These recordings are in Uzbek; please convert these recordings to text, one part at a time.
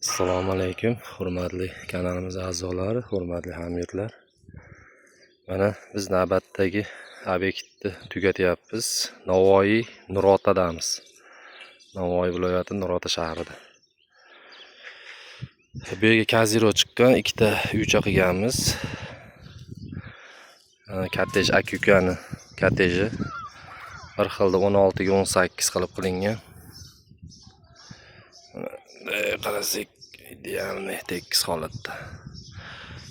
Assalomu alaykum, hurmatli kanalimiz a'zolari, hurmatli hamyurtlar. Mana biz navbatdagi obyektni tugatyapmiz. Navoiy Nurotadamiz. Navoiy viloyati Nurota shahrida. Bu yerga kaziro chiqqan ikkita uycha qilganmiz. Kottej aka-ukani kotteji bir xilda 16 ga 18 qilib qilingan. Qarasak, идеальный tekis holatda.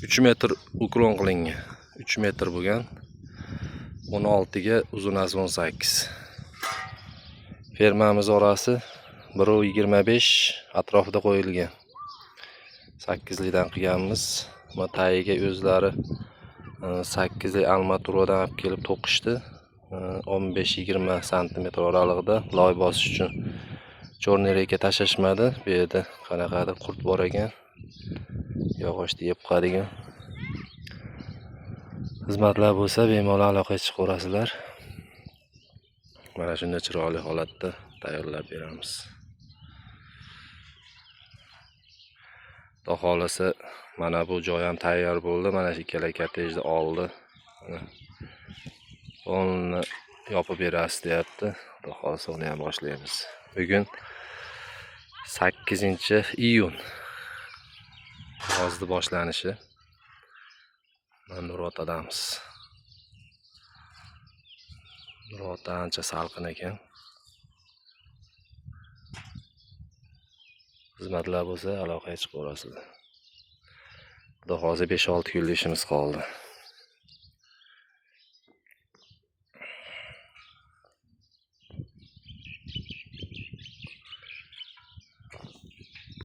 3 metr уклон qilingan. 3 metr bo'lgan. 16 ga uzunasi 18. Fermamiz orasi 1.25 atrofida qo'yilgan. 8likdan qilganmiz. Va tagiga o'zlari 8lik armaturadan olib kelib to'qishdi. 15-20 santimetr oralig'ida loy bosish uchun черный река tashlashmadi. Bu yerda qanaqadir qurt bor ekan. Yog'ochni yeb qo'yadigan. Xizmatlar bo'lsa, bemalol aloqaga chiqaverasizlar. Mana shunday chiroyli holatda tayyorlab beramiz. Xudo xohlasa, mana bu joy ham tayyor bo'ldi. Mana shu ikkala kottejni oldi. Uni yopib berasiz deyapti. Xudo xohlasa uni ham boshlaymiz. Bugun 8-iyun. Yozni boshlanishi. Mana Nurotadamiz. Nurota ancha salqin ekan. Xizmatlar bo'lsa, aloqaga chiqaverasizlar. Xudo xohlasa 5-6 kunlik ishimiz qoldi.